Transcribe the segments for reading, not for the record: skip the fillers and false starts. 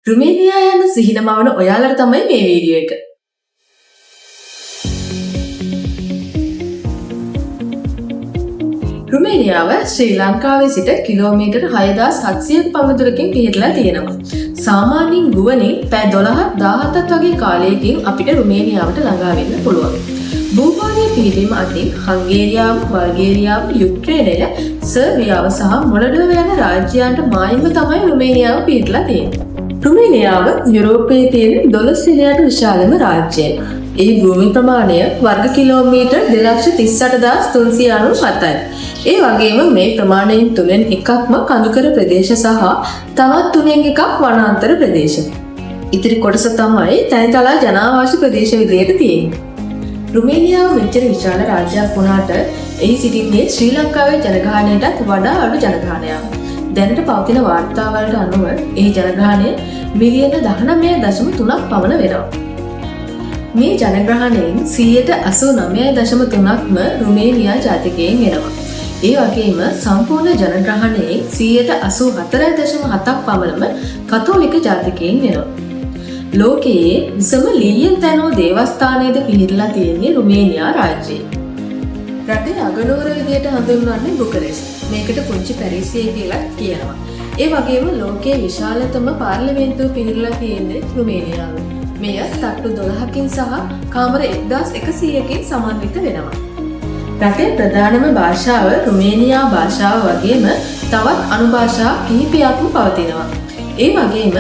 Romania යන සිහින මවන ඔයාලට තමයි මේ වීඩියෝ එක. රුමේනියාව ශ්‍රී ලංකාවේ සිට කිලෝමීටර් 6700ක පමණ දුරකින් පිහිටලා තියෙනවා. සාමාන්‍යයෙන් ගුවනින් පැය 12ක් 17ක් වගේ කාලයකින් අපිට රුමේනියාවට ළඟා වෙන්න පුළුවන්. භූගෝලීය පිහිටීම අතින් හංගේරියාව, බල්ගේරියාව, යුක්‍රේනය, සර්බියාව සහ මොලඩෝව යන රාජ්‍යයන්ට මායිම්ව තමයි රුමේනියාව පිහිටලා තියෙන්නේ. රුමේනියාව යුරෝපයේ තියෙන 12 වෙනියට විශාලම රාජ්‍යය. එහි භූමි ප්‍රමාණය වර්ග කිලෝමීටර් 2,38,397යි. ඒ වගේම මේ ප්‍රමාණයෙන් තුනෙන් එකක්ම කඳුකර ප්‍රදේශ සහ තවත් තුනෙන් එකක් වනාන්තර ප්‍රදේශ. ඉතිරි කොටස තමයි තැනිතලා ජනාවාස ප්‍රදේශ විදියට තියෙන්නේ. රුමේනියාව මෙච්චර විශාල රාජ්‍යයක් වුණාට එහි සිටින්නේ ශ්‍රී ලංකාවේ ජනගහනයටත් වඩා අඩු ජනගහනයක්. දැනට පවතින වාර්තාවලට අනුව එහි ජනගහනය මිලියන 19.3ක් පමණ වෙනවා. මේ ජනගහනයෙන් 89.3%ක්ම රුමේනියා ජාතිකයින් වෙනවා. ඒ වගේම සම්පූර්ණ ජනගහනයෙන් 84.7%ක් පමණම කතෝලික ජාතිකයින් වෙනවා. ලෝකයේ උසම ලීයෙන් තැනූ දේවස්ථානයද පිහිටලා තියෙන්නේ රුමේනියා රාජ්‍යයේ. රටේ අගනුවර විදියට හඳුන්වන්නේ බුකරෙස්ට්. මේකට පුංචි පැරිසිය කියලා කියනවා. ඒ වගේම ලෝකයේ විශාලතම පාර්ලිමේන්තුව පිහිටලා තියෙන්නේ රුමේනියාවේ. මෙය තට්ටු 12කින් සහ කාමර 1100කින් සමන්විත වෙනවා. රටේ ප්‍රධානම භාෂාව රුමේනියා භාෂාව වගේම තවත් අනුභාෂා කිහිපයක්ම පවතිනවා. ඒ වගේම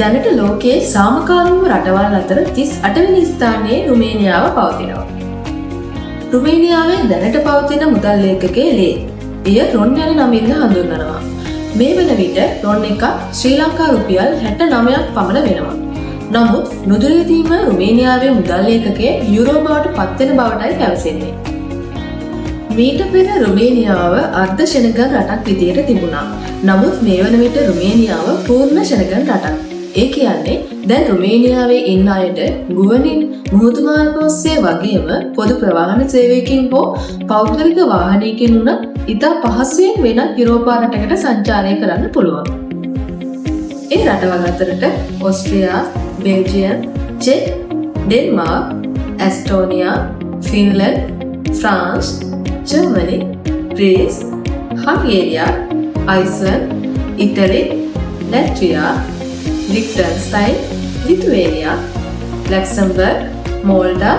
දැනට ලෝකයේ සාමකාමීම රටවල් අතර 38 වෙනි ස්ථානයේ රුමේනියාව පවතිනවා. රුමේනියාවේ දැනට පවතින මුදල් ඒකකය ලේ. එය රොන් යන නමින්ද හඳුන්වනවා. මේ වන විට රොන් එකක් ශ්‍රී ලංකා රුපියල් 69ක් පමණ වෙනවා. නමුත් නුදුරේදීම රුමේනියාවේ මුදල් ඒකකය යුරෝ බවට පත්වෙන බවටයි පැවසෙන්නේ. මීට පෙර රුමේනියාව අර්ධ ෂෙනගන් රටක් විදියට තිබුණා. නමුත් මේ වන විට රුමේනියාව පූර්ණ ෂෙනගන් රටක්. ඒ කියන්නේ දැන් රුමේනියාවේ ඉන්න අයට ගුවනින් මුහුදු මාර්ග ඔස්සේ වගේම පොදු ප්‍රවාහන සේවයකින් හෝ පෞද්ගලික වාහනයකින් වුණත් ඉතා පහසුවෙන් වෙනත් යුරෝපා රටකට සංචාරය කරන්න පුළුවන්. ඒ රටවල් අතරට ඔස්ට්‍රියා, බෙල්ජියම්, චෙක්, Denmark, Estonia, Finland, France, Germany, Greece, Hungary, Iceland, Italy, Latvia, Liechtenstein, Lithuania, Luxembourg, Malta,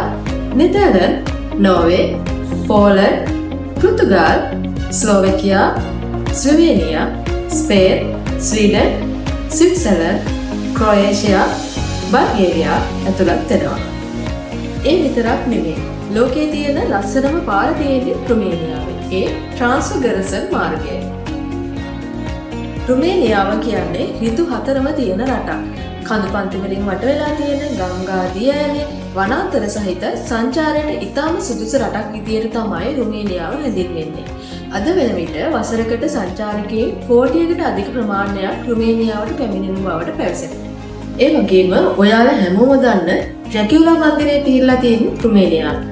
Netherlands, Norway, Poland, පෘතුගාල්, Slovakia, Slovenia, Spain, Sweden, Switzerland, Croatia, Bulgaria ඇතුළත් වෙනවා. ඒ විතරක් නෙමෙයි. ලෝකයේ තියෙන ලස්සනම පාර තියෙන්නේ රුමේනියාවේ. ඒ ට්‍රාන්ස්ෆගරසන් මාර්ගය. රුමේනියාව කියන්නේ ඍතු හතරම තියෙන රටක්. කඳු පන්ති වලින් වට වෙලා තියෙන ගංගා දිය ඇලේ වනාන්තර සහිත සංචාරයට ඉතාම සුදුසු රටක් විදියට තමයි රුමේනියාව හැඳින්වෙන්නේ. අද වෙන විට වසරකට සංචාරකයින් කෝටියකට අධික ප්‍රමාණයක් රුමේනියාවට පැමිණෙන බවට පැවසෙනවා. ඒ වගේම ඔයාලා හැමෝම දන්න ඩ්‍රැකියුලා මන්දිරය පිහිටලා තියෙන්නේ රුමේනියාවේ.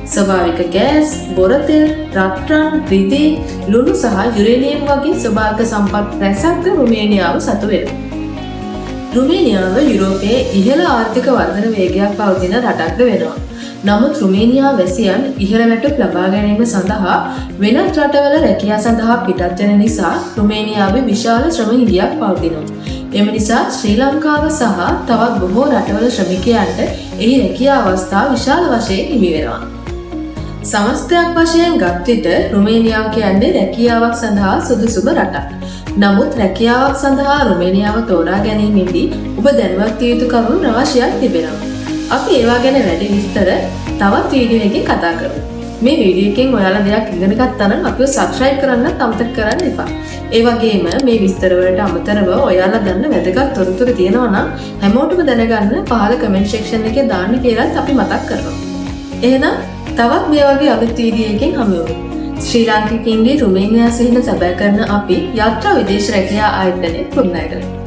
ස්වභාවික ගෑස්, බොරතෙල්, රත්රන්, රිදී, ලුණු සහ යුරේනියම් වගේ ස්වභාවික සම්පත් රැසක්ද රුමේනියාව සතු වෙනවා. රුමේනියාව යුරෝපයේ ඉහළ ආර්ථික වර්ධන වේගයක් පවතින රටක්ද වෙනවා. නමුත් රුමේනියා වැසියන් ඉහළ වැටුප් ලබා ගැනීම සඳහා වෙනත් රටවල රැකියා සඳහා පිටත් වෙන නිසා රුමේනියාවේ විශාල ශ්‍රම හිඟයක් පවතිනවා. එම නිසා ශ්‍රී ලංකාව සහ තවත් බොහෝ රටවල ශ්‍රමිකයන්ට එහි රැකියා අවස්ථා විශාල වශයෙන් හිමි වෙනවා. සමස්තයක් වශයෙන් ගත් විට රුමේනියාව කියන්නේ රැකියාවක් සඳහා සුදුසුම රටක්. නමුත් රැකියාවක් සඳහා රුමේනියාව තෝරා ගැනීමේදී ඔබ දැනුවත් විය යුතු කරුණු රාශියක් තිබෙනවා. අපි ඒවා ගැන වැඩි විස්තර තවත් වීඩියෝ එකකින් කතා කරමු. මේ වීඩියෝ එකෙන් ඔයාලා දෙයක් ඉගෙන ගත්තා නම් අපිව සබ්ස්ක්‍රයිබ් කරන්නත් අමතක කරන්න එපා. ඒ වගේම මේ විස්තර වලට අමතරව ඔයාලා දන්න වැදගත් තොරතුරු තියෙනවා නම් හැමෝටම දැනගන්න පහළ කමෙන්ට් සෙක්ෂන් එකේ දාන්න කියලාත් අපි මතක් කරනවා. එහෙනම් තවත් මේ වගේ අලුත් වීඩියෝ එකකින් හමු වෙමු. ශ්‍රී ලාංකිකයින්ගේ රුමේනියා සිහින සැබෑ කරන අපි යාත්‍රා විදේශ රැකියා ආයතනය කුරුණෑගල.